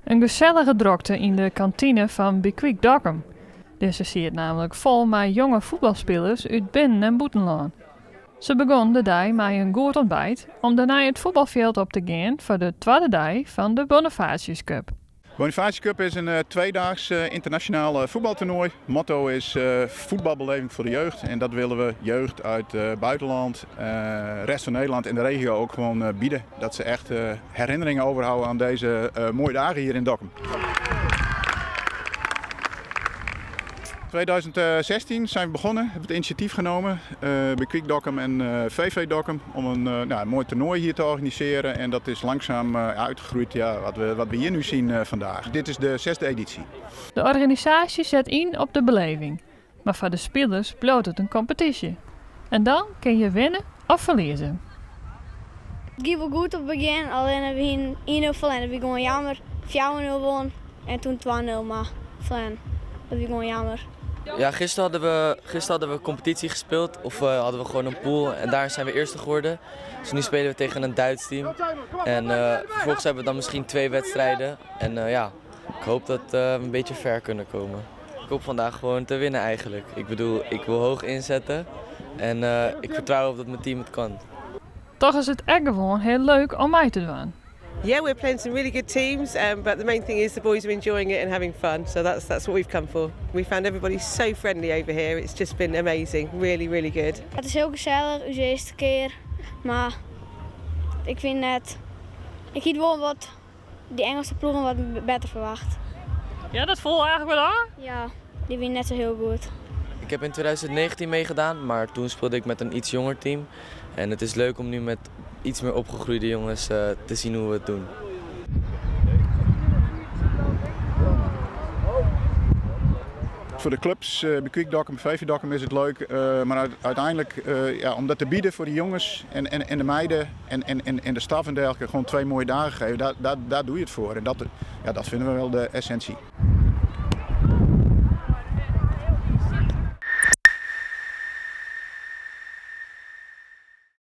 In gesellige drokte yn de kantine fan Be Quick Dokkum. Dizze siet nammentlik fol mei jonge fuotbalspilers út binnen en bûtenlân. Se begûnen de dei mei in goed ontbijt om dêrnei it fuotbalfjild op te gean foar de twadde dei fan de Bonifatius Cup. Bonifatius Cup is in tweedaags internationaal voetbaltoernooi. Motto is voetbalbeleving voor de jeugd. En dat willen we jeugd uit buitenland, rest van Nederland en de regio ook gewoon bieden. Dat ze echt herinneringen overhouden aan deze mooie dagen hier in Dokkum. 2016 zijn we begonnen, hebben het initiatief genomen Be Quick Dokkum en VV Dokkum om een, nou, een mooi toernooi hier te organiseren. En dat is langzaam uitgegroeid, ja, wat we hier nu zien vandaag. Dit is de zesde editie. De organisaasje set yn op de beleving, mar foar de spilers bliuwt it in kompetysje. En dan kinne je winne of ferlieze. It gie wol goed op it begjin, allinne we hiene 1-0 ferlern. Dat wie gewoan jammer. 4-0 wûn en toen 2-0 mar ferlern. Dat wie gewoan jammer. Ja, gisteren hadden we competitie gespeeld. Of hadden we gewoon een pool en daar zijn we eerste geworden. Dus nu spelen we tegen een Duits team. En vervolgens hebben we dan misschien twee wedstrijden. En ja, ik hoop dat we een beetje ver kunnen komen. Ik hoop vandaag gewoon te winnen eigenlijk. Ik bedoel, ik wil hoog inzetten. En ik vertrouw op dat mijn team het kan. Toch is it ek gewoan hiel leuk om mei te dwaan. Yeah, we're playing some really good teams, but the main thing is the boys are enjoying it and having fun. So that's what we've come for. We found everybody so friendly over here. It's just been amazing, really, really good. It is hiel gesellich, ús earste kear. Mar ik fyn net, ik hie wol wat dy Ingelske ploegen wat better ferwachte. Ja, dat foel eigentlik wol ôf? Ja, dy wiene net sa hiel goed. Ik heb in 2019 meegedaan, maar toen speelde ik met een iets jonger team. En het is leuk om nu met iets meer opgegroeide jongens te zien hoe we het doen. Voor de clubs, Be Quick Dokkum, VV Dokkum is het leuk. Maar uiteindelijk, ja, om dat te bieden voor de jongens en de meiden en de staf en dergelijke, gewoon 2 mooie dagen geven, daar doe je het voor. En dat, ja, dat vinden we wel de essentie.